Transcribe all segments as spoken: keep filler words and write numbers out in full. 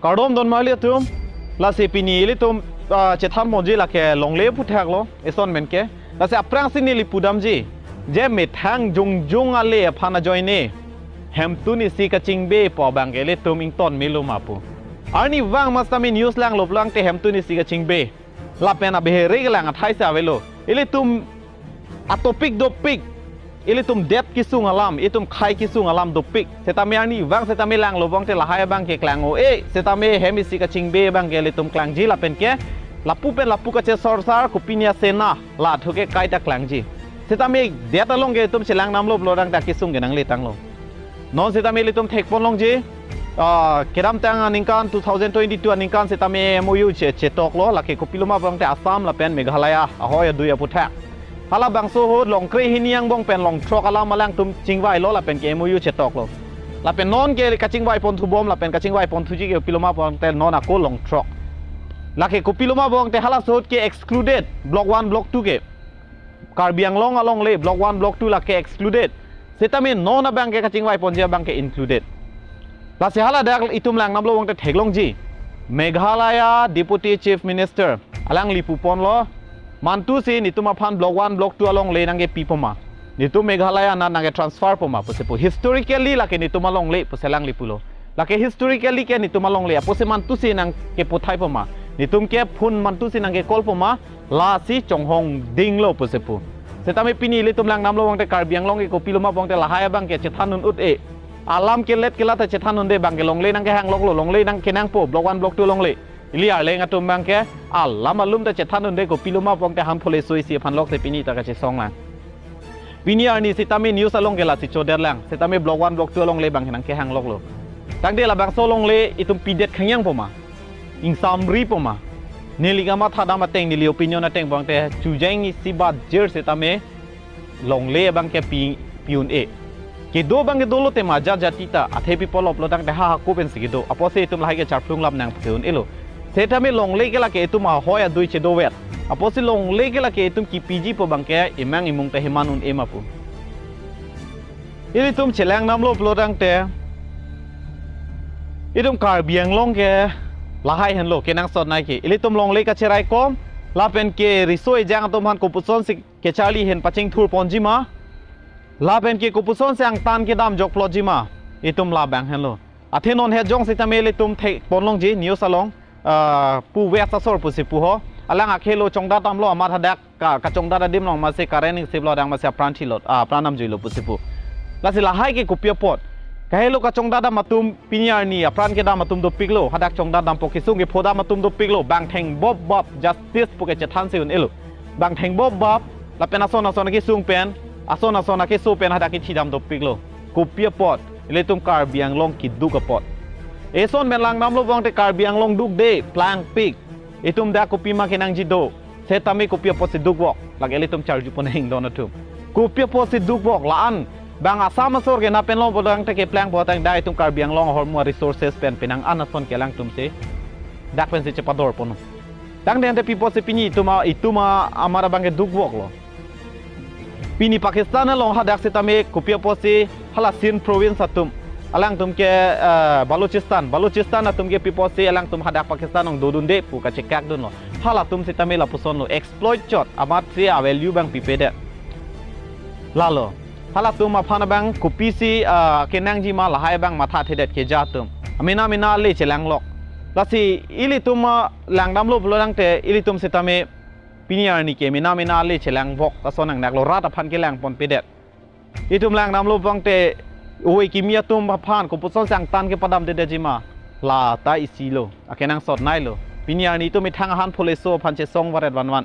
Kardom don mali atum, lasi pini ilitum ah, chethan ponji lake longle aphuthak lo, eson pen ke. Lasi aphrangsi neli pudamji, je methang jongjong ale aphan ajoine hemtun isi kachingbe pu abang ke ilitum ington melo ma pu. Arnivang ma setame news langlo pulang te hemtun isi kachingbe. Lapen abehere kelang athai si avelo. Ilitum atopic dopik. Ilitum det kesung alam, itum khei kesung alam dopik. Setame arnivang setame langlo abang te lahai abang ke klang o-e. Setame hem isi kachingbe abang ke ilitum klangji lapen ke lapu pen lapu kachesorsar kopine asena la athu ke kaita klangji. Setame det along ke itum chelang namlo pulotangte akesung ke nangle tanglo. Non setame ilitum thekpon longji, ah, kedamtang aningkan two thousand twenty-two aningkan setame M O U che, chetok lo, lake kopilo ma pulote Assam lapen Meghalaya ahoi adui aphuthak. Halabangso ahut long kre-hini angbong pen long throk alam alangtum chingvai lo lapen ke M O U chetok lo. Lapen non ke kachingvai ponthu bom lapen kachingvai ponthuji ke kopilo ma pulote non ako long throk. Lake kopilo ma pulote halaso ahut ke excluded, block one, block two ke. Karbi Anglong alongle, block one, block two lake excluded. Setame non abang ke kachingvai ponji abang ke included. Lasi haladak itum lang namlo abang te theklongji, Meghalaya Deputy Chief Minister alangli puponlo, mantu si netum aphan block one, block two alongle nangkepi poma, netum Meghalaya anat nangke transfer poma pusi pu. Historically lake netum alongle pusi alangli pulo. Lake historically ke netum alongle, apotsi mantu si nangkeputhai poma, netum ke phone mantu si nangke-call poma, lasi chonghong dinglo pusi pu. Setame pini ilitum lang namlo abang te Karbi Anglong ke kopilo ma pulote lahai abang ke chethan un-ut-e. Alam kelet kelat ta chethan unde, abang ke longle nangkehang loklo, longle nangkenangpo, block one, block two longle. Ili arleng atum abang ke alam alum ta chethan unde, kopilo ma pulote han phule soi si aphan lok si pini ta kachesong lang. Pini arni setame news along ke lasi chodet lang. Setame block one, block two alongle abang ke nangkehang loklo. Tangte labangso longle itum pidet khangyang poma, ingsamri poma. Neli kamatha dam ateng, neli opinion ateng abang te chujeng isi bat jer setame longle abang ke pi, pi un-e. Kedo abang ke dolo tema, jat jati ta athe pi polop lo tangte ha hako pensi kedo. Apotsi itum lahai ke charplung lam nangphe un-elo. Setame longle ke lake itum ahoi adui chedovet. Apotsi longle ke lake itum kipiji pu abang ke emang emung ta heman un-e ma pu. Ilitum chelang namlo pulotangte itum Karbi Anglong ke lahai henlo kenangsot nai ke. Ilitum longle kacheraikom lapen ke riso ejang atum aphan kopuson si kecharli hen pachingthur ponji ma, lapen ke kopuson si angtan kedam jokplotji ma, itum labang henlo. Athe non het jong setame ilitum thekpon longji news along, ah, Pu West asor pusi pu ho. Alang akhei lo chongdat damlo, amat hadak ka, kachongdat adim along masi current ingsip lo, adang masi apran thilo, ah, apran namjuilo pusi pu. Lasi lahai ke kopi apot? Kahelo kachongdat dam atum pini arni apran kedam atum dopiklo, hadak chongdat dampo kesung kepho dam atum dopiklo, bang thengbop bap justice pu ke chethan si un-elo. Bang thengbop bap, lapen ason ason akesung pen, ason ason akeso pen hadak kethi dam dopiklo. Kopi apot? Ilitum Karbi Anglong keduk apot. Eson pen lang namlo abang te Karbi Anglong dukde, plangpik. Itum dak kopima kenangji do? Setame kopi apotsi dukvok? Lake ilitum charju pon heng don atum. Kopi apotsi dukvok? La-an bang Assam asor ke na pen long podang te keplang potang dak itum Karbi Anglong ahormu resources pen penang an ason ke alangtum si dak pensi chepador ponlo. Tangte pi apotsi pini itum a, itum a amat abang ke dukvoklo? Pini Pakistan along hadak setame kopi apotsi hala Sindh province atum, alangtum ke, eh, Balochistan, Balochistan atum ke pi apotsi alangtum hadak Pakistan along dodunde pu kachekak dunlo? Halatum setame lapuson lo, exploit chot, amatsi a-value abang pipedet. Lalo, halatum aphan abang kopisi, eh, kenangji ma lahai abang mathathedet keja atum. Amena mena le chelanglok. Lasi ilitum, eh, lang damlo pulotangte ilitum setame pini arni ke mena mena le chelangbok ason nangdaklo, rat aphan kelang ponpedet. Itum lang damlo abang te ove kimi atum aphan kopuson si angtan kepadamdedetji ma, la ta isi lo, akenangsot nai lo. Pini arni itum methang ahan pholeso aphan chesong varet vanvan.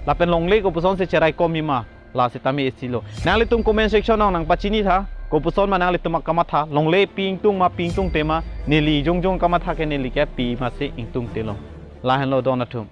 Lapen longle kopuson si cheraikomji ma, la setame isi lo. Nanglitum comment section along nangpachini tha, kopuson ma nanglitum akamatha, longle pi ingtung ma pi ingtungte ma, neli jongjong kamatha ke neli ke pi masi ingtungte lo. Lahenlo don atum.